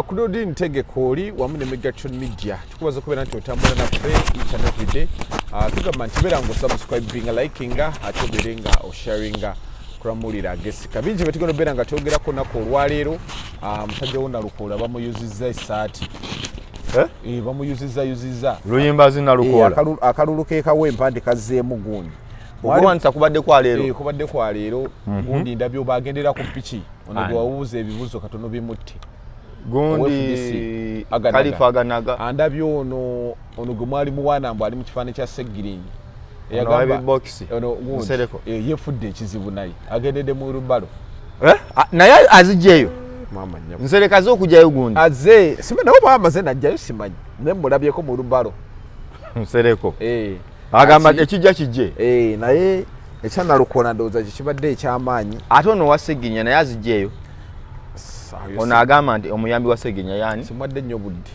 Claudine Ntegeka oli wamu ne Megatron Media, tukubaza okubeera nti otambula naffe each and every day. Tugamba nti beera nga osubscribinga, likinga, ate obeere nga osharinga kulamulira agesika bingi betugenda obeera nga twogerako naku olwaleero. Musajja wo Nalukoola bamuyuzizza esaati. Eh? Eh, bamuyuzizza yuzizza. Luyimbazi Nalukoola. Akalulu kekawempa nti kazzeemu gundi. Okuwanisa kubadde kwa leero. Eh, kubadde kwa leero. Gundi ndabyo bagendera ku piki ono Ani? gwewawuuza ebibuzo katono bimutte. Gundi. Aganaga. Kalifa Aganaga. Andabye ono gwe mwali muwaana mbu ali mu kifaananyi kya Seggirinyi. Ono wa bibokisi. Ono gundi. Nsereko. Eh, yefudde ekizibu naye agendedde mu lubalo. Eh? Ah, naye azijjeeyo. Maama nnyabo. Nsereko aze okugyayo gundi. Aze simanyi naye oba amaze najjayo, simanyi, naye mulabyeko mu lubalo. Nsereko Eh, agamba ekijja kijje. Eh, naye ekyanalukola ndowooza kye kibadde ekyamaanyi. Ate ono wa Segirinya naye azijjeeyo. Ono agamba nti omuyambi wa Segirinya yani. Simuwadde nnyo budde.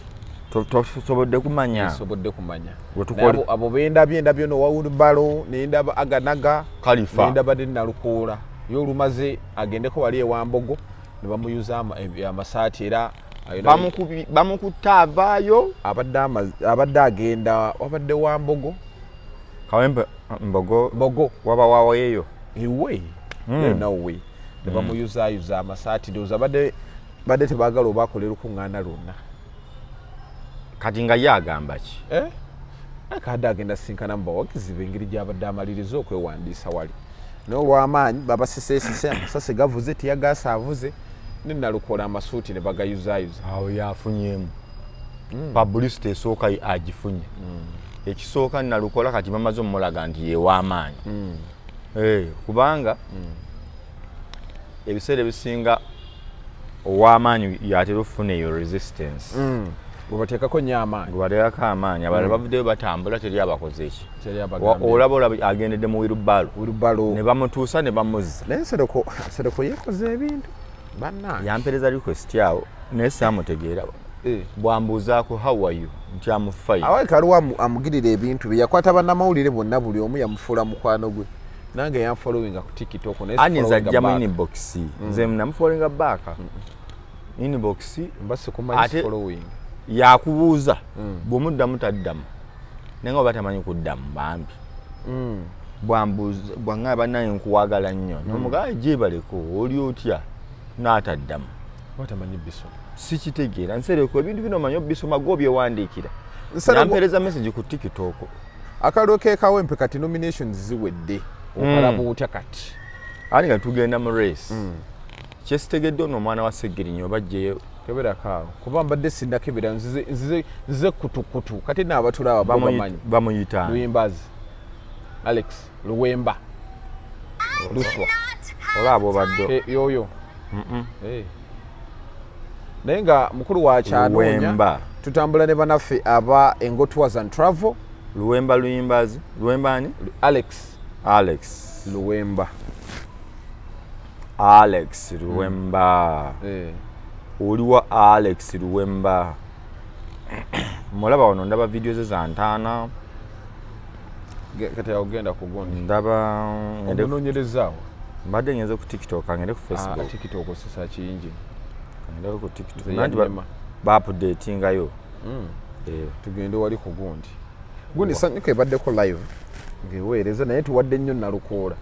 Tosobodde kumanya. Sobodde kumanya. Wetukole. Naye abo bendabye, ndabye ono wawulubalo, nendaba Aganaga. Kalifa. Nendaba ne Nalukoola ye olumaze agendeko wali ewambogo ne bamuyuza amasaati era Bamukutte avaayo. Abadde agenda wabadde wambogo. Kawempe Mbogo. Mbogo. Waba waweeyo. Ewe nawe ne bamuyuzayuza amasaati, ndowooza badde tebaagala oba akola olukuŋŋaana lwonna. Kati nga ye agamba ki? Eh? Akadde agenda sinkana mu bawagizi be engeri gyabadde amaliriza okwewandiisa wali, naye olw'amaanyi babasiseesise amasasi gavuze, tiyagaasi avuze ne Nalukola amasuuti ne bagayuzayuza. Awo yafunyemu publicity esooka agifunye. Ekisooka Nalukola kati bamaze omulaga nti yew'amaanyi. Eh, kubanga ebiseera ebisinga ow'amaanyi yatera okufuna eyo resistance. Bwebateekako nnyo amaanyi. Gwebateekako amaanyi, abalala bavuddeyo batambula, teri abakoze eki. Teri abagambye. Olaba agendedde mu wheelbarrow. Wheelbarrow. Ne bamutuusa ne bamuzza. Naye Nsereko yeekoze ebintu bannange. Yampereza request awo naye saamutegeera. Eh. Bwambuuzaako "How are you?" nti am fine. Awalika aliwo amugirira ebintu bye yakwata bannamawulire bonna, buli omu yamufuula mukwano gwe. Nange yanfollowinga ku TikTok naye Ani nze sifollowinga ajja mu back. inbox, nze namufollowinga back inbox. Mba sikumanyi. Sifollowing. Yakubuuza bw'omuddamu taddamu, naye nga oba tamanyi kuddamu bambi. Bwambuuza bwaŋŋamba "Bannange, nkuwagala nnyo," nomugaa "Gyebaleko, oli otya?" N'ataddamu. Oba tamanyi bisoma. Sikitegeera Nsereko, ebintu bino omanyi obisoma gwe obyewandiikira. Nsereko- Yampeereza message ku TikTok. Akalulu kekawempe kati nominations ziwedde, okalaba otya kati? Ani nga tugenda mu race, kyesitegedde ono omwana wa Segirinya oba jjeyo. Keberako awo kuba mbadde sinnakebera, nzize kutukutu kati naabatulaba bo bamanyi. Bamuyita ani? Luyimbazi Alex Luwemba Luswa. Olaba obadde Eh, yoyo. Eh. Naye nga mukulu wakyanoonya. Luwemba. Tutambula ne banaffe aba Engo Tours and Travel. Luwemba Luyimbazi, Luwemba ani? Alex. Alex. Luwemba. Alex Luwemba. Eh. Oliwa Alex Luwemba? Mulaba wano, ndaba vidiyo ze za ntaana. Kati awo genda ku gundi. Ndaba Omunoonyerezaawo. Mbadde ngenze ku TikTok, ngende ku Facebook. TikTok osesa kiyingi. Ngende ku TikTok. Nze Nanti yannema. baupdatingayo. Eh, Tugende wali ku gundi. Gundi Sanyuka ebaddeko live ng'eweereza, naye tuwadde nnyo Nalukoola.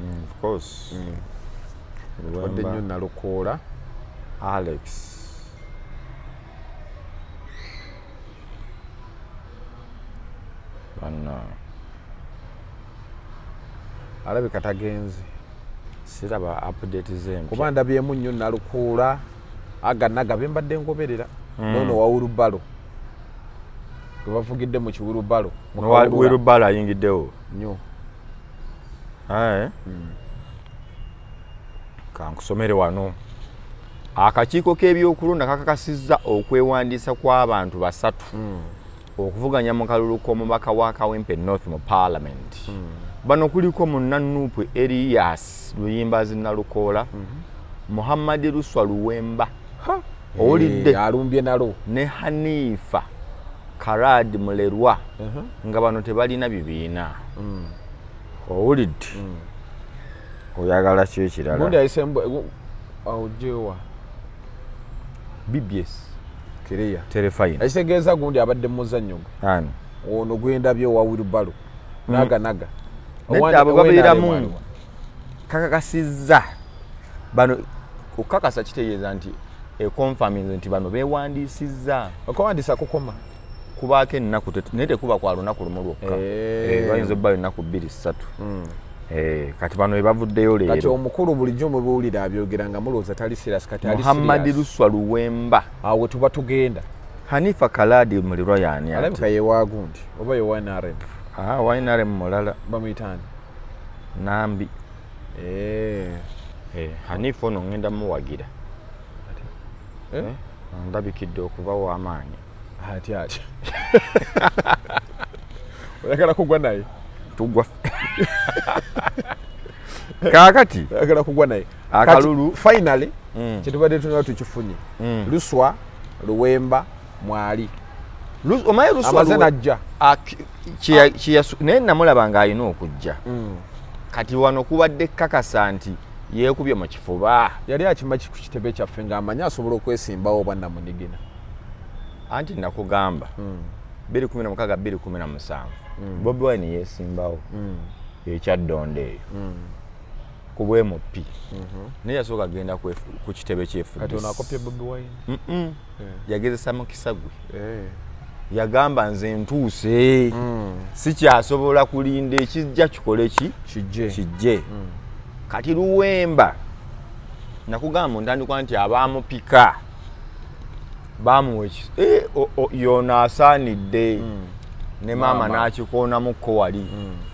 Of course. Tuwadde nnyo Luwemba Nalukoola. Alex. Bana. Alabika tagenze. Siraba update zempya. Kuba ndabyemu nnyo Nalukoola, Aganaga be mbadde ngoberera, noono wa wheelbarrow gwe bavugidde mu kiwheelbarrow. Wheelbarrow ayingiddewo. Nnyo. Aye. Kankusomere wano. Akakiiko k'ebyokulonda kakakasizza okwewandiisa kw'abantu basatu okuvuganya mu kalulu k'omubaka wa Kawempe North mu Parliament. Bano kuliko munnanuupu Erias Luyimbazi Nalukoola, Muhammadi Luswa Luwemba, owulidde? Eh, alumbye nalo. Ne Hanifa Karad Mulerwa, nga bano tebalina bibiina. Owulidde? Oyagala ki Gundi ekirala? ayise awo jewa. BBS. Clear. Terefayina. Ekitegeeza gundi abadde mu muzannyo gwe. Ani? Ono gwendabye owa wilbalo naga naga. Nedda, abo babeeramu. Kakakasizza bano. Okukakasa kitegeeza nti econfirminze nti bano bewandiisizza. Okuwandiisa kukoma. Kubaako ennaku, naye tekuba kwa lunaku lumu lwokka. Bayinza obbayo ennaku bbiri, ssatu. Kati bano bebavuddeyo Kati leero. omukulu bulijjo mubuwulira abyogera nga mulowooza tali serious, kati ali Muhammadi serious. Luswa Luwemba. Awo we tuba tugenda. Hanifa Kaladi Mulirwa yaani ate? Alabika yewagundi oba yewa NRM. Ah, wa NRM mulala. Bamuyitaani? Nambi. Eh. Hanifa ono ngenda muwagira. Eh? Ndabikidde okuba w'amaanyi. Ati ati oyagala kugwa naye? Tugwa kaakati. Oyagala kugwa naye? Akalulu. Kati, finally kyetubadde tunaba tukifunye. Luswa Luwemba mwali. Omanyi Luswa Amaze najja. Ah, naye namulaba ng'alina okujja. Kati wano kubadde kakasa nti yeekubye mu kifuba. Yali akima ku kitebe kyaffe ng'amanyi asobola okwesimbawo obwannamunigina. Anti nakugamba 2016, 2017 Bobi Wine yeesimbawo ekyaddondo eyo ku bwemupi, naye yasooka genda ku kitebe Kati ono akopye kyefudde. Bobi Wine. Yagezesa mukisa gwe. Yagamba, nze ntuuse, sikyasobola kulinda, ekijja kikole ki? Kijje. Kijje. Kati Luwemba nakugamba mu ntandikwa nti abamupika bamuwa yono asaanidde ne maama. Maama. N'akikoonamukko wali.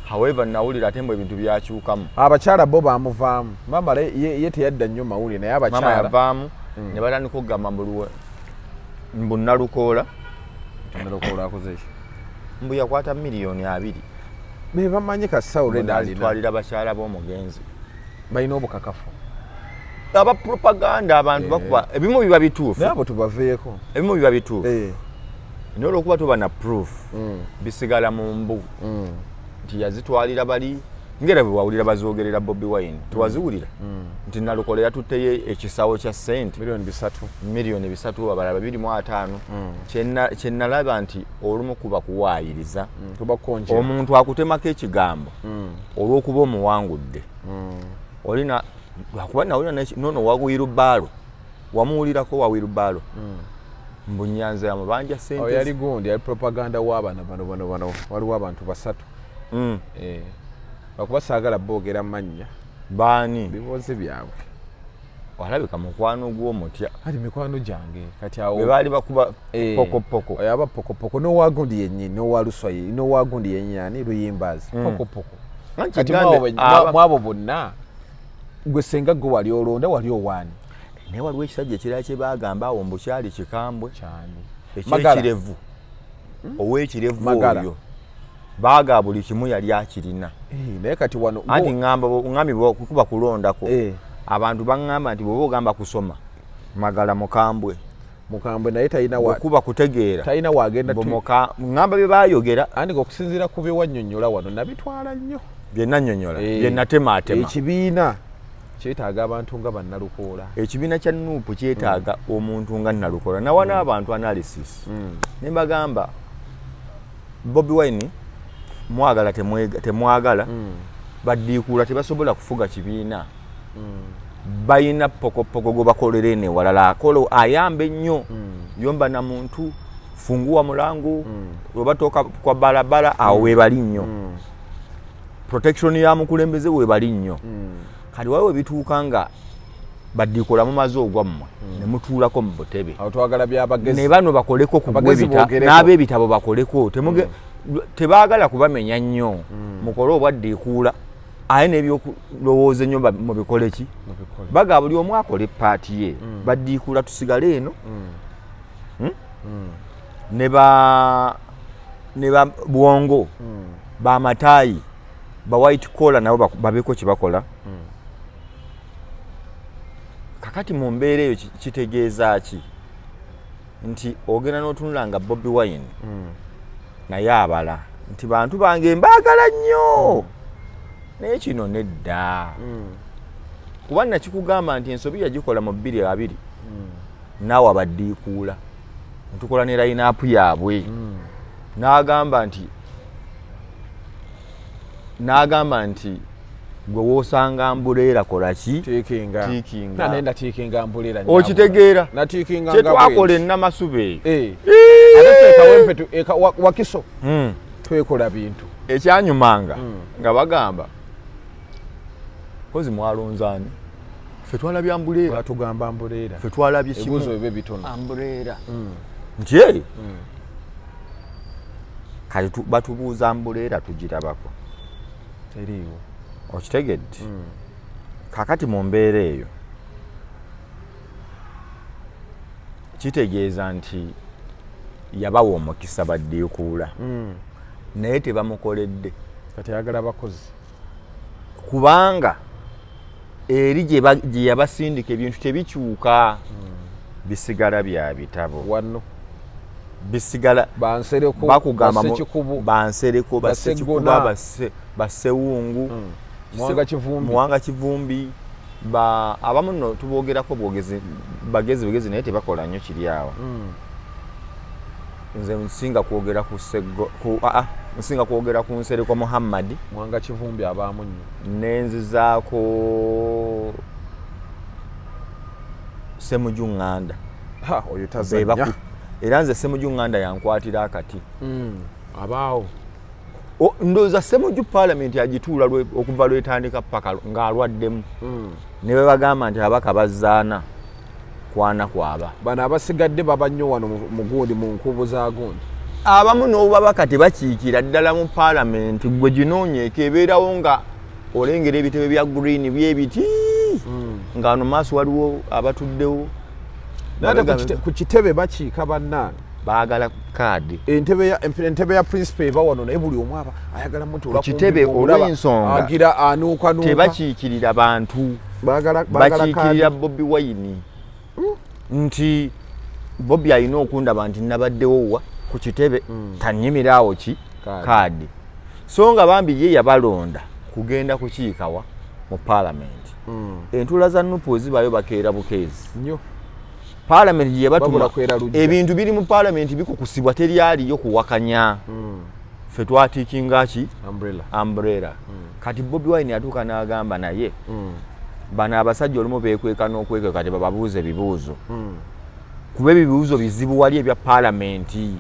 However, nawulira ate mbu ebintu byakyukamu. Abakyala bo bamuvaamu. Maama ye teyadda nnyo mawulire, naye Maama abakyala yavaamu ne batandika okugamba mbu Nalukoola. Nalukoola akoze ki? Mbu yakwata miliyoni 20. Be bamanyi kasawo reda alina. Nazitwalira bakyala b'omugenzi. Balina obukakafu? Aba propaganda, abantu bakuba ebimu biba bituufu. Naye abo tubaveeko. Ebimu biba bituufu, naye olwokuba tuba na proof, bisigala mu mbu nti yazitwalira bali, ngera bwe wawulira bazoogerera Bobi Wine. Tewaziwulira nti Nalukola yatutteyo ekisawo kya ssente? Miliyoni 3. Miliyoni 3, abalala 250. Kyenalaba nti olumu kuba kuwaayiriza. Tuba kukonjera. Omuntu akutemako ekigambo olw'okuba omuwangudde olina, lwakuba nawulira nono wa wheelbarrow, wamuwulirako wa wheelbarrow mbu Nyanza yamubanja Oyo yali sente. Gundi yali propaganda w'abaana bano bano bano. Waliwo abantu basatu. Lwakuba saagala boogera mannya. Baani? Bibuuzi byabwe. Alabika mukwano gw'omutya. Kati mikwano gyange kati awo Bwe baali bakuba Eh, pokopoko. Oyo aba pokopoko n'owagundi yennyini, n'owaluswa n'owagundi yennyini, ani, Luyimbazi, pokopoko. Anti Kati gambe, mwabo bonna, gwe senga gwe wali olonda wali owaani? Naye waliwo ekisajja ekirala kye baagamba awo mbu kyali kikambwe. Kyani? Magala. Ekyekirevu, ow'ekirevu. Magala. Oyo baaga buli kimu yali akirina. Eh, naye kati wano Anti ŋŋamba, ŋŋambye kuba kulondako. Eh. Abantu baŋŋamba nti bw'oba ogamba kusoma, Magala mukambwe. Mukambwe, naye talina wa Okuba kutegeera. Talina wagenda. Ŋŋamba bye baayogera. Andi okusinziira ku bye wannyonnyola wano, nabitwala nnyo. Bye nannyonnyola, Eh. bye natemaatema. Ekibiina kyetaaga abantu nga bannalukoola. Ekibiina kya NUP kyetaaga omuntu nga Nalukola. Nawa n'abantu analysis ne mbagamba, Bobi Wine mwagala temwagala, baddiikuula tebasobola kufuga kibiina. Balina pokopoko gwe bakolera eno ewalala, akola ayamba ennyo, yomba na muntu, funguwa mulango oba toka kwa balabala, awo webali nnyo. Protection ya mukulembeze webali nnyo. Kati waliwo ebituuka nga baddiikula mumaze ogwammwe ne mutuulako mu butebe. Awo twagala byabagezi. Ne bano bakoleko ku Abagezi boogereko. N'ab'ebitabo bakoleko. Tebaagala kubamenya nnyo. Mukole obwaddiikuula, aye n'ebyokulowooza ennyo mubikole ki? Mubikole. Baga buli omu akole part ye. Baddiikuula tusigale eno. Ne ba bwongo, bamataayi, ba white collar nabo babeko kyebakola. Kakati mu mbeera eyo kitegeeza ki? Nti ogenda n'otunula nga Bobi Wine naye abala nti bantu bange mbaagala nnyo, naye kino nedda, kuba nakikugamba nti ensobi yagikola mu 2020 naawe abaddiikuula. Netukola ne line-up yaabwe. N'agamba nti gwe woosanga umbrella kola ki? Tiikinga. Tiikinga. Naye ndatiikinga umbrella. Okitegeera? Natiikinga. Kyetwakola enamasuba eyo. Eh. Ate ffe ekawempe Wakiso twekola bintu. Ekyanyumanga nga bagamba kozi mwalonzaani, ffe twalabye umbrella. Batugamba umbrella. Ffe twalabye ebibuuzo kimu, bibe bitono. Umbrella nti "Hey, kati batubuuza umbrella tugirabako." Teriiwo. Okitegedde? Kakati mu mbeera eyo kitegeeza nti yabawa omukisa baddiikuula, naye tebamukoledde. Kati ayagala abakozi. Kubanga eri gye yabasindika ebintu tebikyuka, bisigala bya bitabo. Wano bisigala. Bansereko. Bakugamba Basekikubo. Bansereko, basekikuba. Bassegona. Bassewungu. Muwanga Kivumbi. Muwanga Kivumbi. Ba abamu nno tubogerako bwogezi, bagezi bugezi, naye tebakola nnyo kiri awo. Nze nsinga kwogera ku Seggo, ku aa nsinga kwogera ku Nsereko Muhammad. Muwanga Kivumbi abaamu nnyo. Nenzizaako Semuju Ŋŋanda. Ha, oyo tazannya. Era nze Semuju Ŋŋanda yankwatira akati. Abaawo. Ndowooza Semuju paalamenti agituula okuva lwetandika paka ng'alwaddemu, ne bwe bagamba nti ababaka bazzaana kwana kwaba. Bano abasigadde baba nnyo wano mu gundi, mu nkuubo za gundi. Abamu n'obubabaka tebakiikira ddala mu paalamenti. Gwe ginoonyeeko ebeerawo nga olengera ebitebe bya green byebiti, nga wano maaso waliwo abatuddewo. Naye ate ku kitebe bakiika bannange. Baagala kaadi. Entebe ya principal eba wano, naye buli omu aba ayagala mutuula. Ku kitebe olw'ensonga agira anuukanuuka. Tebakiikirira bantu. Baagala Bakiikirira kaadi. Bobi Wine, nti Bobi alina okundaba nti nabaddewo wa ku kitebe, tanyimira ki. Kaadi. Kaadi. So nga bambi ye yabalonda kugenda kukiikawa mu paalamenti. Entuula za NUP ezibayo bakeera bukeezi. Nnyo. Paalamenti gye Babula batuma kwera lujja. Ebintu biri mu paalamenti bikukusibwa, teryaliyo kuwakanya. Ffe twatiikinga ki? Umbrella. Umbrella. Kati Bobi Wine atuuka n'agamba, naye bano abasajja olumu beekweka n'okwekweka, tebababuuza ebibuuzo, kuba ebibuuzo bizibu wali ebya paalamenti.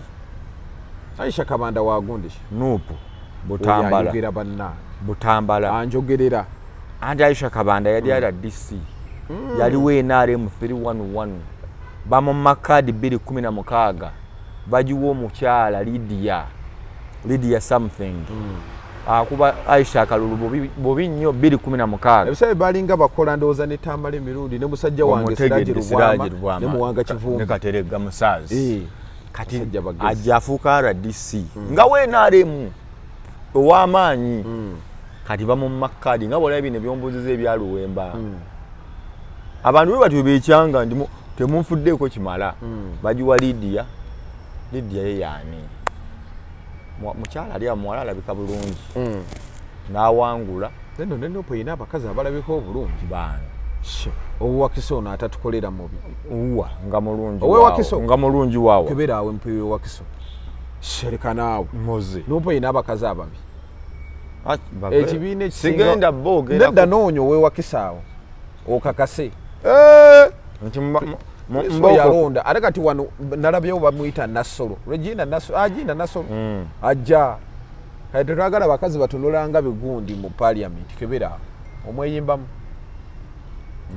Aisha Kabanda wagundi. NUP Butambala. Ayogera bannange. Butambala. Anjogerera. Anti Aisha Kabanda yali RDC, yaliwo NRM 311, bamumma kaadi 216, bagiwa omukyala Lydia, Lydia something, akuba Aisha akalulu bubi, bubi nnyo 216. Ebiseera balinga bakola ndowooza ne Tamala emirundi ne musajja wange Siraje Omutegedde. Lubwama. Siraje Lubwama. Ne Muwanga Ne Kivumbi. Kateregga Musaazi. Kati Basajja bagezi. ajja afuuka RDC nga weNRM ow'amaanyi. Kati bamumma kaadi nga bwolaba bino ebyombuuziza ebyaluwemba. Abantu bwe batyo bekyanga nti temunfuddeeko kimala. Bagiwa Lidia. Lidia ye yaani? Mukyala ali awo, muwala alabika bulungi, n'awangula. Neno ne NUP erina abakazi abalabika obulungi. Baana. Owewakiso ono atatukolera mubi. Uwa nga mulungi. Owe waawo, Wakiso. Nga mulungi waawo. Kebera awo MP wewakiso, shereka naawe. Muze. NUP erina abakazi ababi. Ah, Ekibiina ekisinga sigenda boogera. Nedda, noonya owewakiso awo okakase. Nti So mboko. Yalonda ate kati wano nalabyewo bamuyita Nassolo, Regina Nassolo, Agina Nassolo. Ajja kati tetwagala bakazi batunulanga bigundi mu parliament. Kebera awo omweyimbamu.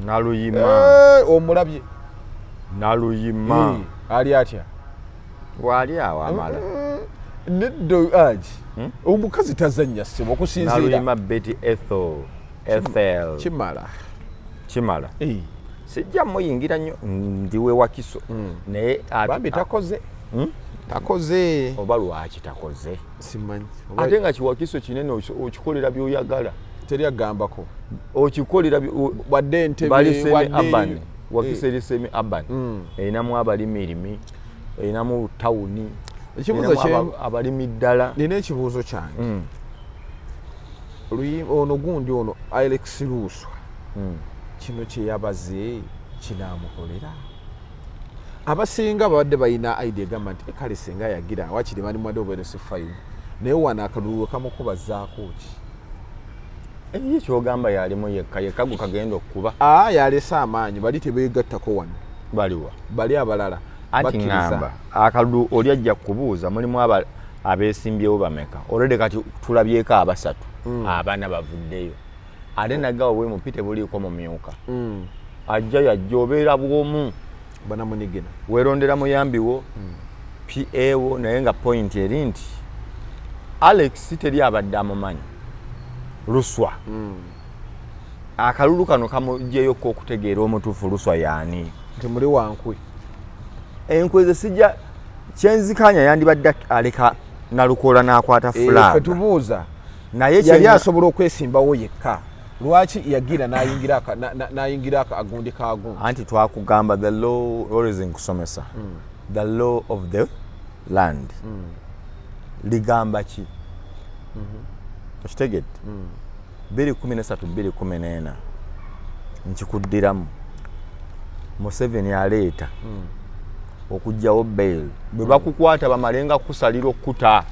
Naluyima. Eh, omulabye? Naluyima. Eh, ali atya? Waali awo amala. Nedda agi, omukazi tazannya ssebo okusinziira. Naluyima Betty Ethel, Ethel. Kimala. Kimala. Eh, Sijja muyingira nnyo, ndiwe Wakiso, naye bambi takoze. Takoze. Oba lwaki takoze? Simanyi. Ate nga kiwakiso kinene, okikolera byoyagala. Teri agambako. Okikolera wadde entebe. Bali semi wadde urban. Wakiso eri semi urban, erinamu abalimirimi, erinamu tawuni. Ekibuuzo erinamu abalimi ddala. Nina ekibuuzo kyange. Ono gundi ono Alex Luswa, kino kyeyabaze kinaamukolera? Abasinga babadde balina idea egamba nti, "Eh, kale singa yagira wakiri bandimuwadde obubonero si 5." Naye wano akalulu kamukubazaako ki? Ye kyogamba yalimu yekka yekka gwe kagenda okukuba. Aa, yalese amaanyi, bali tebeegattako wano. Baliwa? Bali abalala. Anti bakkiriza. Ŋŋamba akalulu oli ajja kubuuza mulimu abeesimbyewo bameka olwedde. Kati tulabyeko abasatu, abana bavuddeyo, ate nagawa bwe MP tebuliiko mumyuka. Ajja yajja obeera bwomu. Banamunigina. Weerondera muyambi wo, PA wo. Naye nga point eri nti Alex teri abadde amumanyi Luswa. Akalulu kano kamugyeyo okutegeera omutuufu Luswa yaani. Nti muli wankwe. Enkwe ze sijja kyenzikanya yandibadde aleka Nalukoola n'akwata Eh, ffe flag. Tubuuza Naye yali asobola okwesimbawo yekka, lwaki yagira n'ayingira agundi kagundi? Anti twakugamba the law always nkusomesa the law of the land ligamba ki? Okitegedde? 213 214 nkikuddiramu. Museveni aleeta okugjawo bail bwe bakukwata bamalenga kukusalira okkuta.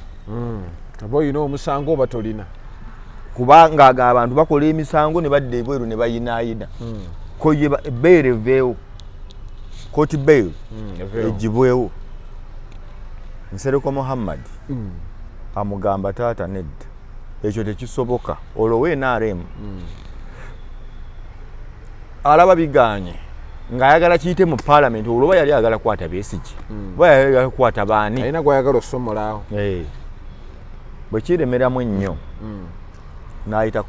Oba olina omusango oba tolina. Kubanga aga abantu bakola emisango ne badda ebweru ne bayinaayina ko ye bail eveewo, court bail egibwewo. Nsereko Muhammad amugamba, "Taata, nedda, ekyo tekisoboka." Olwo NRM alaba biganye ng'ayagala kiyite mu paalamenti. Olwo oba yali ayagala kukwata Besigye oba yali ayagala kukwata baani? Alina gwayagala osomolaawo. Eh. Bwe kiremeramu ennyo n'ayita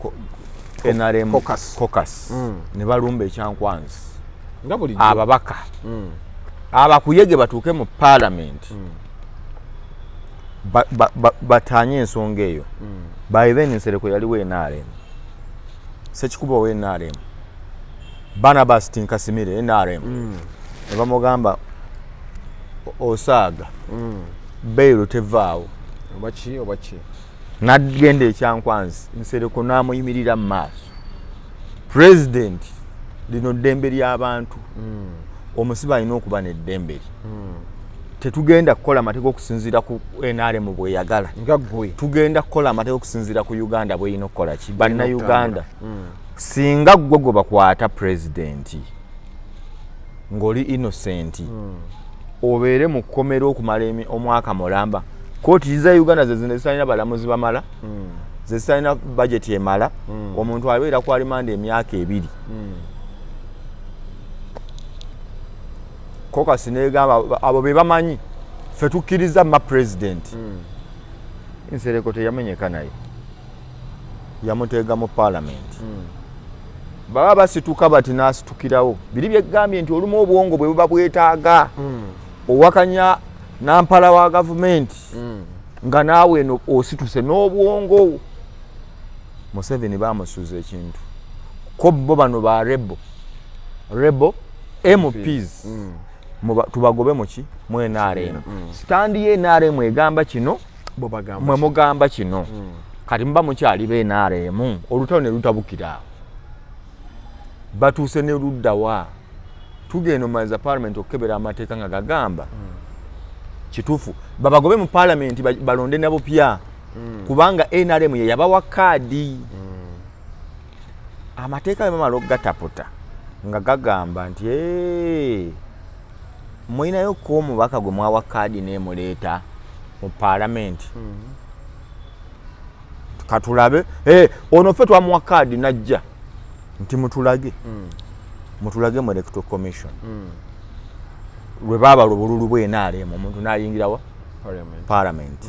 NRM Caucus. Caucus. Ne balumba ekyankwanzi. Nga bulijjo. Ababaka abakuyege batuuke mu paalamenti batanye ensonga eyo. By then Nsereko yaliwo NRM, Sekikubo wa NRM, Barnabas Tinkasimire NRM. Ne bamugamba, "Osaaga, bail tevaawo." Oba ki oba ki. Nagenda ekyankwanzi, Nsereko n'amuyimirira mu maaso. "President, lino ddembe ly'abantu. Omusibe alina okuba n'eddembe lye. Tetugenda kukola amateeka okusinziira ku NRM bweyagala. Nga ggwe. Tugenda kukola amateeka okusinziira ku Uganda bweyina okukola ki bannayuganda. Singa ggwe gwe bakwata, pulezidenti, ng'oli innocent, obeere mu kkomera okumala omwaka mulamba. Kooti za Uganda ze zino zitalina balamuzi bamala, ze zitalina budget emala. Omuntu abeera ku alimanda emyaka 2." Caucus negamba, "Abo be bamanyi, ffe tukkiriza ma president." Nsereko teyamenyeka naye yamuteega mu paalamenti. Baba basituka bati n'asitukirawo. Biri byegambye nti olumu obwongo bwe buba bwetaaga owakanya nampala wa gavumenti nga naawe eno osituse n'obwongo. Museveni bamusuuza ekintu ko bo bano ba rebel MPs tubagobe muki mu NRM. Stand ye NRM egamba kino, bo bagamba mwe mugamba kino. Kati muba mukyali ba NRM, olutalo ne lutabukira awo. Batuuse ne luddawa tugenda omaliza parliament okukebera amateeka nga gagamba kituufu babagobe mu parliament, balonde na bupya kubanga NRM ye yabawa kaadi. Amateeka bwe bamala okugataputa nga gagamba nti, "Eh, mulinayo ko omubaka gwe mwawa kaadi nemuleeta mu paalamenti, katulabe. Eh, ono ffe twamuwa kaadi najja." Nti mutulage, mutulage mu electoral commission lwe baabala obululu bwe NRM, omuntu n'ayingirawa parliament. Parliament.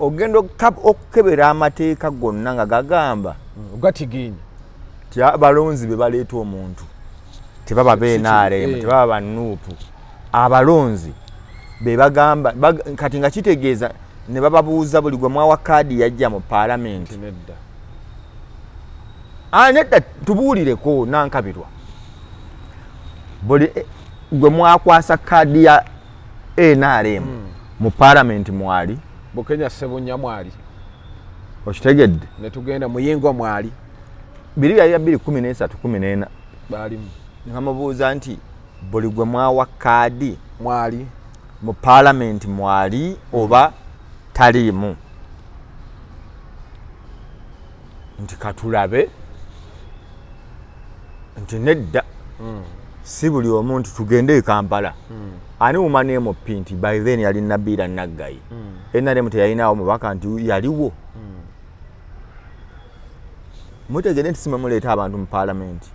Ogenda okukebera amateeka gonna nga gagamba ogatiginya ti abalonzi be baleeta omuntu, tebaba Si- si ba NRM, tebaba ba NUP. Abalonzi be bagamba kati nga kitegeeza ne bababuuza, buli gwe mwawa kaadi yajja mu paalamenti? Nti nedda. Ah, nedda, tubuulireko nankabirwa, buli gwe mwakwasa kaadi ya NRM mu paalamenti mwali? Bukenya Sebunya mwali. Okitegedde? Netugenda Muyingwa mwali. Biri byali bya 213 14. Baalimu. Nkamubuuza nti Buli gwe mwawa kaadi mwali mu paalamenti mwali oba taliimu, nti katulabe nti nedda, si buli omu nti tugende e Kampala. Ani woman MP nti by then yali Nabiira Naggayi, NRM teyalinawo mubaka nti yaliwo. Mutegere nti simwe muleeta abantu mu paalamenti.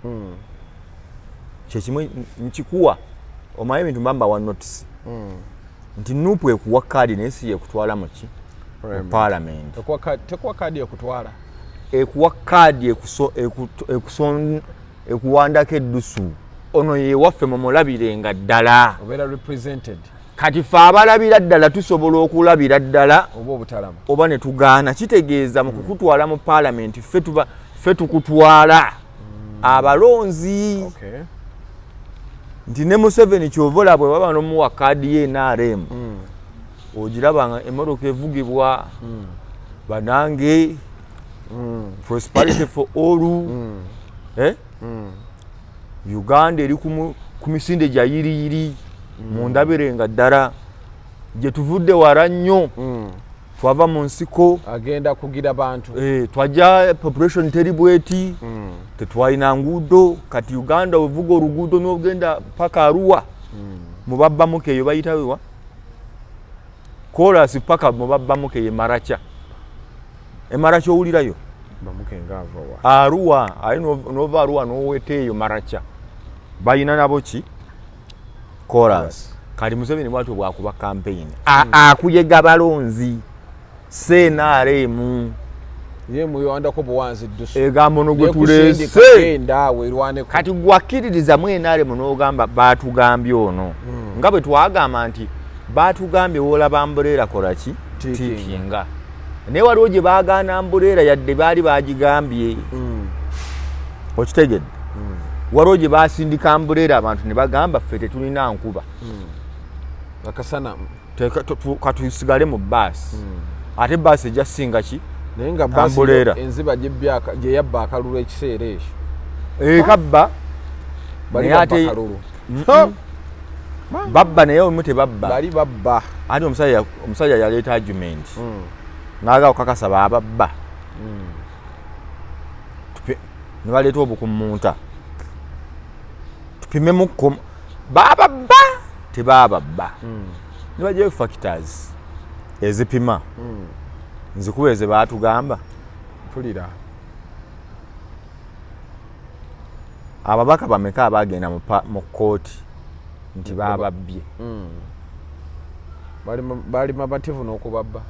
Kyekimu nkikuwa, omanyi ebintu mbamba wa notice nti NUP ekuwa kaadi naye si yekutwala muki mu paalamenti. Tekuwa kaadi ekutwala. Ekuwa kaadi ekuwandako eddusu, ono yewaffe mumulabirenga ddala. Obeera represented. Kati fe abalabira ddala tusobola okulabira ddala oba obutalama oba ne tugaana. Kitegeeza mu kukutwala mu paalamenti ffe tuba ffe tukutwala abalonzi. Nti ne Museveni kyova olaba bwe baba nomuwa kaadi ye NRM, ogiraba nga emmotoka evugibwa banange, prosperity for all, eh? Uganda eri ku misinde gya yiriyiri, mundabire nga ddala gye tuvudde wala nnyo, twava mu nsiko. Agenda kugira bantu. Eh, twajja population teri bweti, tetwalina nguudo. Kati Uganda ovuga oluguudo n'ogenda paka Arua, mubabbamuka eyo bayitawewa kolasi paka mubabbamuka eyo Maracha, Emaracha owulirayo. Bamukenga ava wa? Arua aye nova Arua noweta eyo Maracha balina nabo ki chorus. Kati Museveni bwatyo bwakuba campaign, akuyega balonzi CNRM. Ye muyondako buwanzi ddusu. Egamba ono gwe tuleese. Genda werwaneko. Kati gwakkiririza mu NRM n'ogamba baatugambye ono, nga bwe twagamba nti baatugambye woolaba umbrella kola ki? Tiikinga. Tiikinga. Naye waliwo gye baagaana umbrella yadde baali bagigambye. Okitegedde? Waliwo gye basindika umbrella abantu ne bagamba ffe tetulina nkuba. Akasana. Katusigale mu baasi, ate baasi ejja singa ki? Naye nga baasi Umbrella. Enziba gye yabba akalulu ekiseera ekyo. Ekabba. Bali Naye babba ate kalulu. Babba naye omu tebabba. Bali babba. Ate omusajja yaleeta argument naga okakasa bababba, ne baleeta obukumunta tupimemukko bababba tebababba, ne bajjayo factors ezipima nzikuba ezo batugamba. Mpulira. Ababaka bameka abagenda mu kooti nti bababbye? Bali mabativu n'okubabba.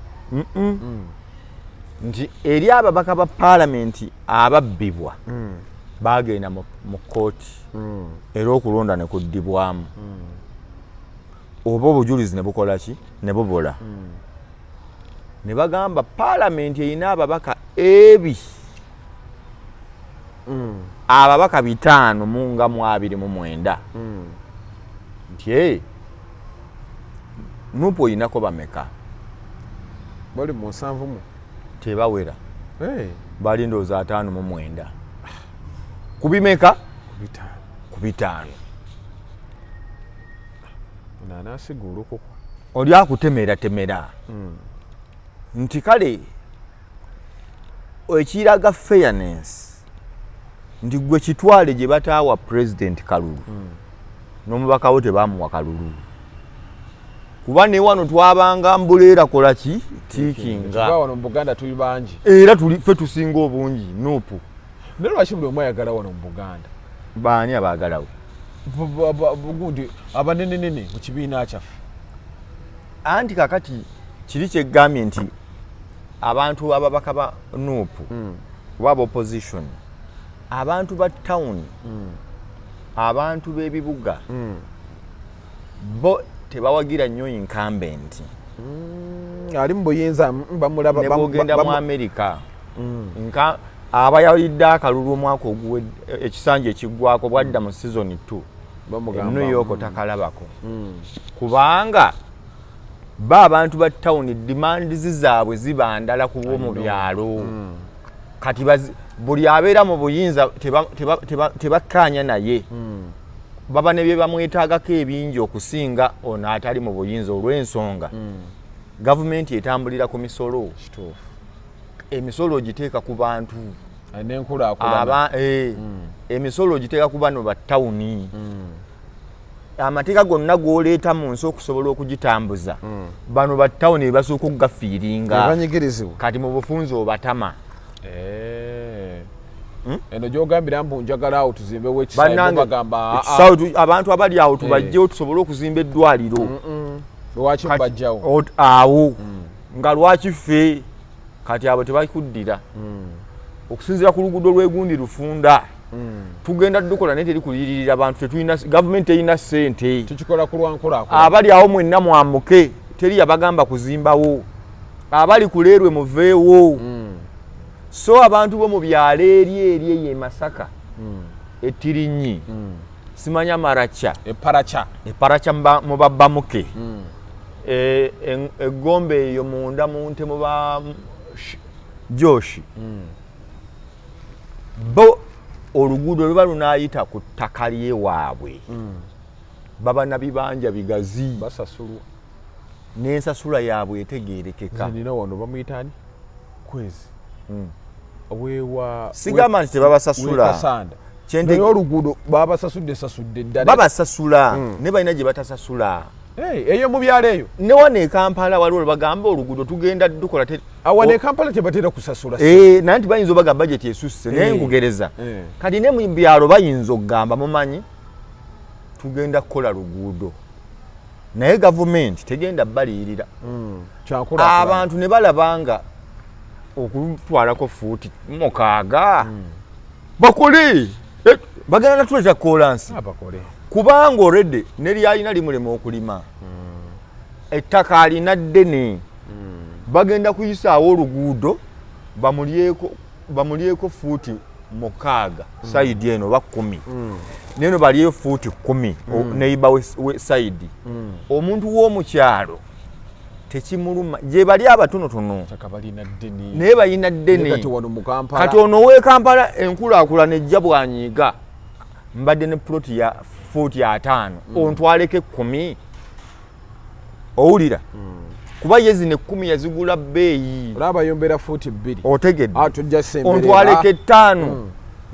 Nti eri ababaka ba paalamenti ababbibwa bagenda mu kooti era okulonda ne kuddibwamu oba obujulizi ne bukola ki ne bubula, ne bagamba paalamenti erina ababaka ebi ababaka 529, nti "Hey, NUP oyinako bameka?" Bali mu 70 mu. Tebawera. Hey, bali ndowooza 59 ku bimeka? Ku 5. Ku 5. Ono anaasiga olukuku. Oli akutemeratemera nti kale ekiraga fairness nti gwe kitwale gye bataawa president kalulu, n'omubaka wo tebamuwa kalulu, kuba ne wano twabanga umbrella kola ki tiikinga. Kuba wano mu Buganda tuli bangi. Era tuli ffe tusinga obungi NUP. Naye lwaki buli omu ayagala wano mu Buganda? Baani abaagalawo? Gundi abanenenene mu kibiina kyaffe. Anti kakati kiri kyegambye nti abantu ababaka ba NUP oba aba opposition, abantu ba town, abantu b'ebibuga, bo tebawagira nnyo incumbent. Ali mu buyinza bamulaba. Ne bwogenda mu America, nka aba yalidde akalulu omwaka oguwe ekisanja ekiggwako, bwadda mu season 2 bamugamba New York takalabako, kubanga ba abantu ba town demands zaabwe ziba ndala ku b'omu byalo. Kati buli abeera mu buyinza tebakkaanya naye. Baba ne bye bamwetaagako ebingi okusinga ono atali mu buyinza, olw'ensonga gavumenti etambulira ku misolo. Emisolo ogiteeka ku bantu. N'enkulaakulana. Emisolo ogiteeka ku bano ba tawuni. Amateeka gonna g'oleeta mu nsi okusobola okugitambuza, bano ba tawuni bebasooka okugafiiringa. Banyigirizibwa. Kati mu bufunze obatama. Eno gyogambira mbu njagala awo tuzimbewo ekisaawe, bo Bannange, bagamba, "Ah, ah, ekisaawe abantu abali awo tubajjewo tusobole okuzimba eddwaliro." Lwaki mubajjawo? Awo nga lwaki ffe? Kati abo tebakuddira. Okusinziira ku luguudo lw'egundi lufunda, tugenda dukola naye teri kuliyiririra bantu, tetulina, gavumenti terina ssente. Tukikola ku lwankulaakulana. Abali awo mwenna mwamuke, teri yabagamba kuzimbawo. Abali ku leerwe muveewo. So abantu bo mu byalo eri eri eyo e Masaka, Etirinyi, simanya Maracha, Eparaca. Eparaca, mubabamuke. Egombe eyo munda mu nte muba Joshi, bo oluguudo luba lunaayita ku ttaka lyewaabwe, baba na bibanja bigazi. Basasulwa. N'ensasula yaabwe etegeerekeka. Nina wano bamuyitaani kwezi wewa. Sigamba nti tebabasasula. Wekasanda. Naye oluguudo babasasudde, sasudde ddala. Babasasula, ne balina gye batasasula. Hey, eyo mu byalo eyo. Ne wano e Kampala waliwo lwebagamba oluguudo tugenda dukola Awano e Kampala tebatera kusasula. Eh, naye nti bayinza obaga budget esusse, naye nkugereza. Kati ne mu byalo bayinza okugamba, mumanyi tugenda kukola luguudo, naye gavumenti tegenda baliyirira. Kyankulaakulana. Abantu ne balaba nga okutwalako fuuti 60 bakole. Bagenda natuleeta kolansi. Abakole. Kubanga already neryalina limulema okulima, ettaka alina ddene, bagenda kuyisaawo oluguudo bamulyeko fuuti 60 side eno oba 10, neno balyeyo fuuti 10 neighbor we side. Omuntu w'omukyalo tekimuluma, gye bali abatonotono. Ttaka balina ddene. Naye balina ddene. Kati wano mu Kampala. Kati ono ow'e Kampala enkulaakulana ejja bwanyiiga, mbadde ne ploti ya fuuti 50, ontwaleko 10, owulira? Kuba ye zino 10 yazigula bbeeyi. Olaba yombera fuuti 2. Otegedde? Ah, tujja semberera. Ontwaleko 5,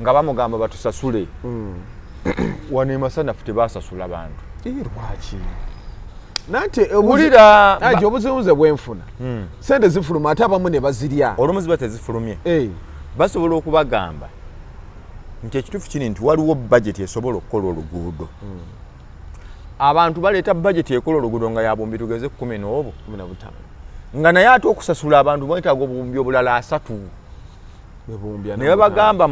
nga bamugamba batusasule. Wano emasanafu tebasasula bantu. Lwaki nanti? Wulira. Anti obuzibuze bwenfuna, sente zifuluma ate abamu ne bazirya. Olumu ziba tezifulumye. Basobola okubagamba nti ekituufu kiri nti waliwo bajeti esobola okukola oluguudo. Abantu baleeta bajeti ekola oluguudo nga yabumbi tugeze 10 n'obu 15. Nga naye ate okusasula abantu bwetaaga obuwumbi obulala 30. Bebuwumbi naye babagamba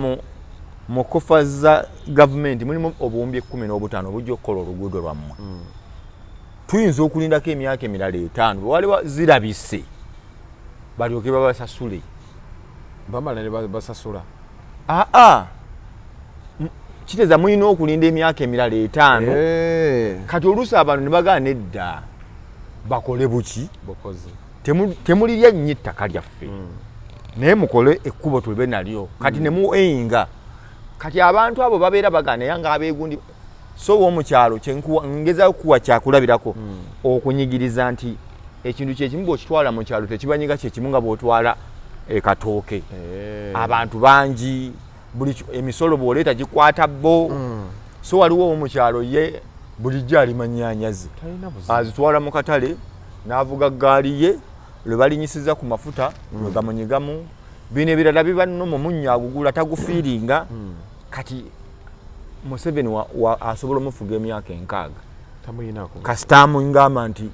mu coffers za gavumenti mulimu obuwumbi 15 obujja okukola oluguudo lwammwe. Tuyinza okulindako emyaka emirala 5 bwewaliwo zirabise balyoke babasasule. Bamala ne basasula. Aa, kiteeza mulina okulinda emyaka emirala 5. Kati oluusi abantu ne bagamba nedda, bakole buki? Bukozi. Temulirya nnyo ettaka lyaffe, naye mukole ekkubo tube nalyo. Kati ne mueyinga, kati abantu abo babeera bagana, naye nga abeegundi. So w'omukyalo ngezaako kuwa kyakulabirako okunyigiriza nti ekintu kyekimu bw'okitwala mu kyalo tekibanyiga kyekimu nga bw'otwala ekatooke. Abantu bangi, buli emisolo bw'oleeta gikwata bo. So waliwo owomukyalo ye bulijjo alima nnyaanya ze, Talina buzibu. Azitwala mu katale n'avuga ggaali ye, lwe balinyisiza ku mafuta lwe gamunyigamu. Bino ebirala biba nno mu munnyo agugula tagufiiringa. Kati Museveni asobola omufuga emyaka 60. Tamuyinako. Kasita amugamba nti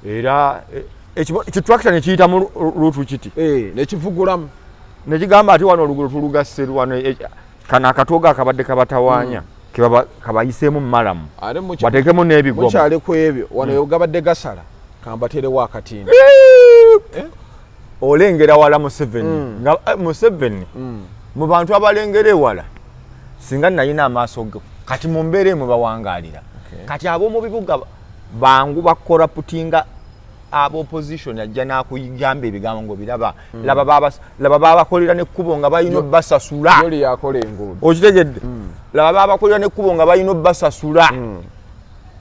era kitrakita nekiyita mu luutu kiti. Nekivugulamu. Nekigamba ati wano oluguudo tulugasse wano, kano akatooga akabadde kabatawaanya kabayiseemu mumalamu, Ate bateekemu n'ebigoma. Mukyali ku ebyo, wano gabadde gasala, kambaterewo akatimba. Olengera wala Museveni nga Museveni mu bantu abalengera ewala, singa nalina amaaso ge kati mu mbeera emu bawangaalira. Kati ab'omu bibuga bangu bacorruptinga. Aba opposition ajja n'akuyigamba ebigambo ng'obiraba. Laba babakolera n'ekkubo nga balina obbasasula. Yoli yakola enguudo. Okitegedde? Laba babakolera n'ekkubo nga balina obbasasula.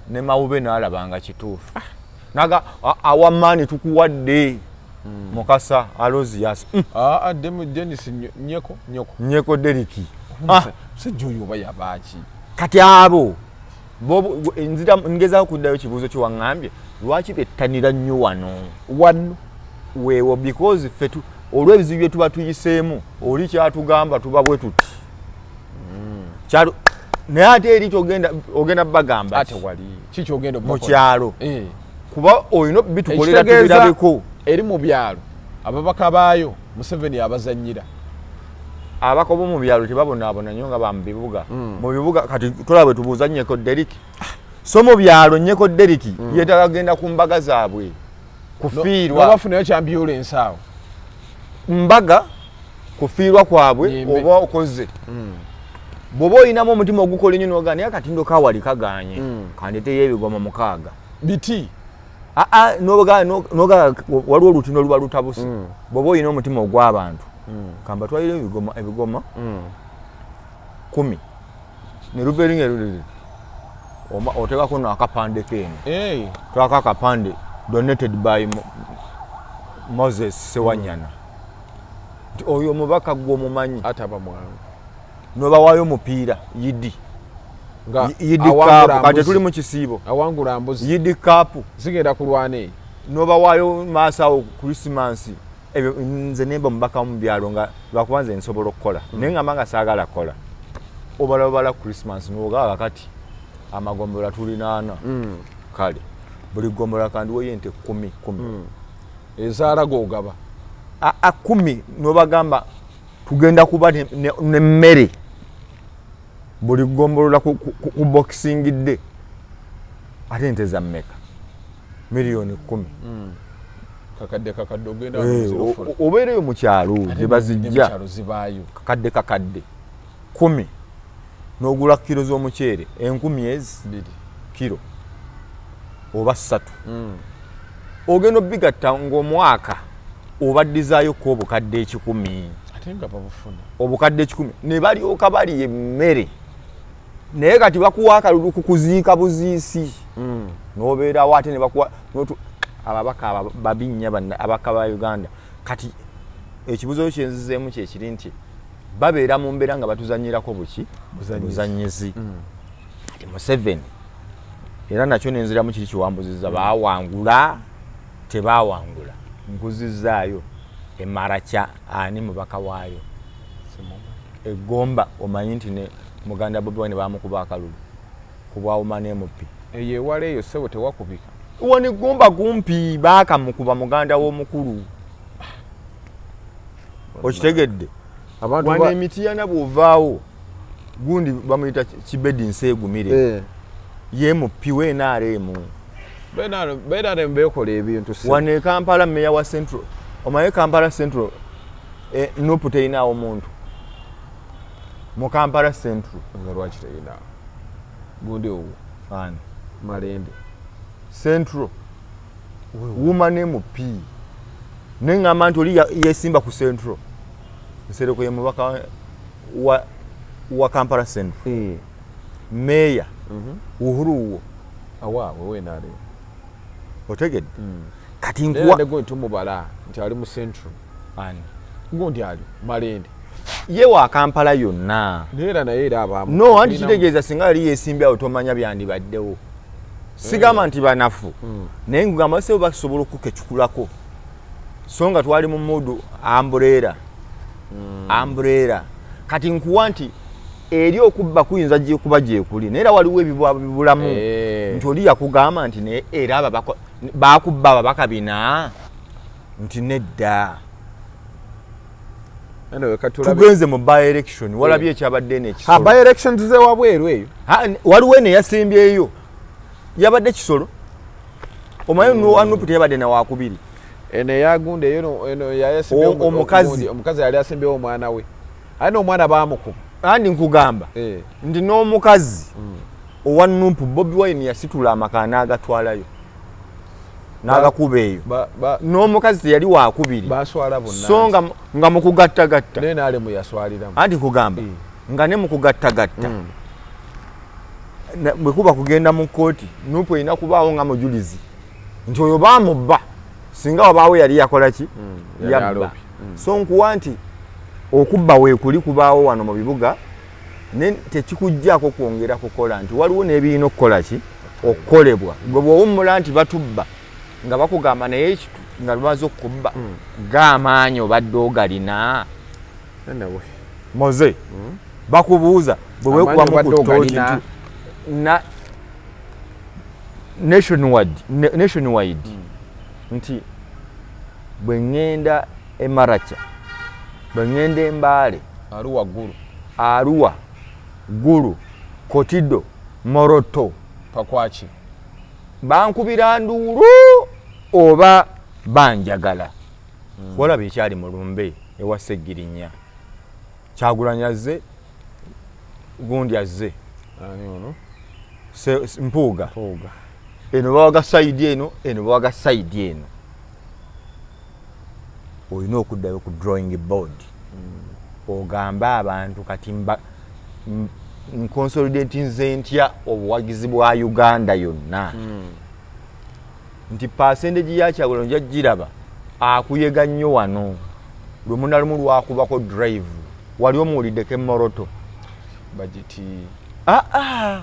Ne Mawube n'alaba nga kituufu, naga awamaani tukuwadde Mukasa Alozias. Aa, Denis Nyeko, Nyeko. Nyeko Deriki. Musajja oyo oba yabaaki? Kati abo nzira ngezaako kuddayo kibuuzo kyewaŋŋambye, lwaki bettanira nnyo wano? Wano. Weewo, because ffe olw'ebizibu bye tuba tuyiseemu, oli kyatugamba tuba bwe tuti. Naye ate eri togenda, ogenda bagamba ate wali kikyogenda mu kyalo, kuba olina bitukolera. Ekitegeeza Tubirabeko. Eri mu byalo ababaka baayo Museveni abazanyira. Abaka bo mu byalo tebabonaabona nnyo nga ba mu bibuga. Mu bibuga kati tolaba bwe tubuuza Nyeko Deriki. So mu byalo Nyeko Deriki yeetaaga kugenda ku mbaga zaabwe, kufiirwa. Nobafunayo kyambulensi awo. Mbaga, kufiirwa kwabwe. Nyimbe. Oba okoze, bw'oba olinamu omutima ogukola ennyo nogaa, naye akatindo kawali kaganye, kandeteyo ebigoma 6. Biti. Aa, noga waliwo olutindo oluba lutabuse. Bw'oba olina omutima ogw'abantu, kamba twalire ebigoma 10 ne luva eri nga oteekako no akapande keeno. Twako akapande "Donated by Moses Sewanyana", nti oyo omubaka gwe omumanyi. Ataba mwangu. Nobawaayo omupiira yidi nga yidi awangula cup kati mbuzi. Tuli mu kisiibo. Awangula mbuzi. Yidi cup. Zigenda kulwana eyo. Nobawaayo maaso awo Krisimansi. Ebyo nze nemba omubaka mu byalo nga lwakuba nze nsobola okukola, naye ngamba nga saagala kukola, obalabala Christmas nogaa kakati amagombola tulinaana, kale buli gombola kandiwoyo ente 10 10. Ezaala gogaba. Aa, 10, nobagamba tugenda kuba nemmere buli gombolola ku Boxing Day. Ate ente za mmeka? Miliyoni 10. Kakadde kakadde ogenda. Eh, obeereyo mu kyalo gye bazijja. Kyalo zibaayo. Kakadde kakadde 10, n'ogula kiro z'omuceere 1000 ezi 2. Kiro oba 3, ogenda obigatta ng'omwaka obaddizaayo ko obukadde 100. Ate nga babufuna. Obukadde 100 ne balyoka balya emmere. Naye kati bakuwa akalulu ku kuziika buziisi, n'obeerawo ate ne bakuwa ababaka babi nnyo ababaka ba Uganda. Kati ekibuzo kyenzizeemu kyekiri nti babeera mu mbeera nga batuzanyirako buki? Buzanyizi. Buzanyizi. Kati Museveni era nakyo nenziramu kiri kiwambuziza, bawangula tebawangula, nkuzizaayo emarakya ani mubaka waayo egomba. Omanyi nti ne muganda Bobi Wine bamukuba akalulu ku bwawuma n'MP. Eyo ewala eyo ssebo tewakubika. Wano egomba kumpi, baakamukuba muganda w'omukulu, okitegedde? Abantu Wano emitiyana bw'ovaawo gundi bamuyita Kibedi Nseegumire. Ye MP we NRM. BNRM bekola ebintu ssebo. Wano e Kampala meya wa Central, omanyi Kampala Central, NUP terinaawo muntu mu Kampala Central. Nga lwaki teyina gundi owo? Ani? Malende. Central woman MP, neŋŋamba nti oli yesimba ku Central, Nsereko ye mubaka wa Kampala Central, meya Uhuru wo. Awaabwe weNRM. Otegedde kati? Naye Nkuwa ne gundi tumubala nti ali mu Central. Ani? Gundi ali Malende. Ye wa Kampala yonna. Naye era naye era abaamu. No, anti kitegeeza singa yali yesimbye awo tomanya byandibaddewo. Sigamba nti banafu, naye nkugamba sebo basobola okukecukulako, so nga twali mu mood umbrella umbrella. Kati nkuwa nti eri okubba kuyinza kuba gyekuli, naye era waliwo ebibulamu. Nti oli yakugamba nti naye era bakubba ababaka bina nti nedda. Anyway, katulabe. Tugenze mu by election, walabye ekyabadde eno Ha, ekisolo. By elections zewabweru eyo. Ha, waliwo eno eyasimbyeyo yabadde kisolo, omanyi mm. NUP teyabadde nawakubiri. Eno eyagundi eyo eno yayasimbyewo Omukazi. Omukazi yali asimbyewo omwana we, ate n'omwana baamukuba. Andi nkugamba nti n'omukazi owa NUP, Bobi Wine yasitula amaka n'agatwalayo. N'agakuba eyo n'omukazi teyali wakubiri, so nga mukugattagatta anti kugamba nga ne mukugattagatta bwe kuba kugenda mu kkooti, NUP erina kubaawo nga mujulizi nti oyo baamubba, singa wabaawo yali yakola ki, yabba. So nkuwa nti okubba weekuli kubaawo wano mu bibuga, ne tekikugjaako kwongera kukola nti waliwo n'ebirina okukola ki, okukolebwa. Gwe bw'owummula nti batubba nga bakugamba, naye nga bamaze okukubba g'amaanyi obadde ogalina. Moze bakubuuza bwe weekubamu ku ttooti nti nationwide nti bwe ŋŋenda e Maracha, bwe ŋŋenda e Mbale, Arua, Gulu, Arua, Gulu, Kotido, Moroto, Pakwaki, bankubira nduulu oba banjagala. Walaba ekyali mu lumbe ewa Segirinya, Kyagulanyi azze, gundi azze, Mpuuga, eno bawaga side eno, eno bawaga side eno. Olina okuddayo ku drawing board ogambe abantu kati nconsolidate nze ntya obuwagizi bwa Uganda yonna, nti percentage ya Kyagulanyi ojja giraba akuyega nnyo wano. Lumu na lumu lwakubako drive, wali omuwuliddeko emoroto bagiti. Aa,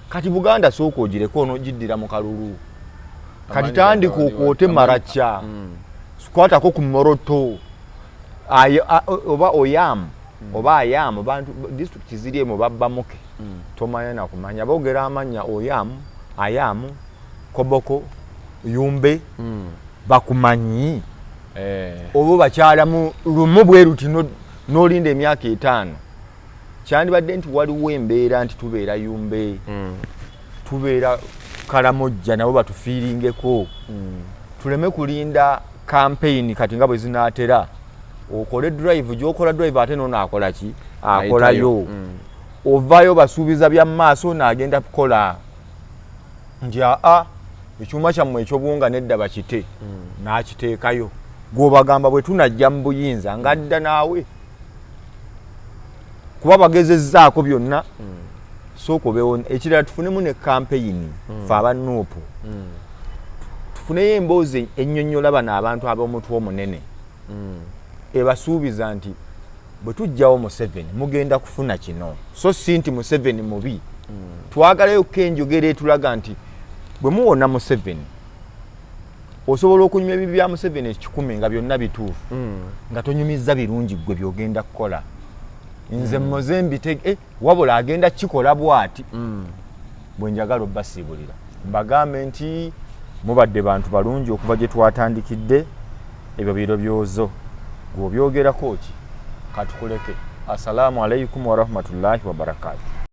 kati Buganda sooka ogireko, onogiddira mu kalulu. Kati tandika okwote Maracha, kwatako ku Moroto oba Oyamu oba Ayamu, bantu district ziri emu babbamuke, tomanya nakumanya boogera amannya Oyamu, Ayamu, Koboko, Yumbe, bakumanyi oba bakyalamu lumu bwe ruti n'olinda emyaka 5. Kyandibadde nti waliwo embeera nti tubeera Yumbe, tubeera Kalamojja, nabo batufiiringeko, tuleme kulinda campaign kati nga bwe zinaatera okole drive gyokola drive, ate nono akola ki, akolayo, ovaayo basuubiza bya maaso, naagenda kukola nti aa ekyuma kyammwe ekyobuwunga nedda bakite, n'akiteekayo gw'obagamba bwe tunajja mu buyinza ng'adda naawe kuba bagezezzaako byonna. Sooka obeewo. Ekirala, tufunemu ne campaign fe aba NUP, tufuneyo emboozi ennyonnyola bano abantu ab'omutwe omunene, ebasuubiza nti bwe tujjawo Museveni mugenda kufuna kino, so si nti Museveni mubi. Twagalayo ko enjogera etulaga nti bwe muwona Museveni osobola okunywa ebibi bya Museveni 100 nga byonna bituufu, nga tonyumizza birungi ggwe byogenda kukola. Nze mmoze mbite wabula agenda kikola bw'ati. Bwe njagala obbasiibulira mbagambe nti mubadde bantu balungi okuva gye twatandikidde. Ebyo biro byozo gw'obyogerako ki? Katukuleke. Assalaamu alaikum warahmatullahi wabarakatu.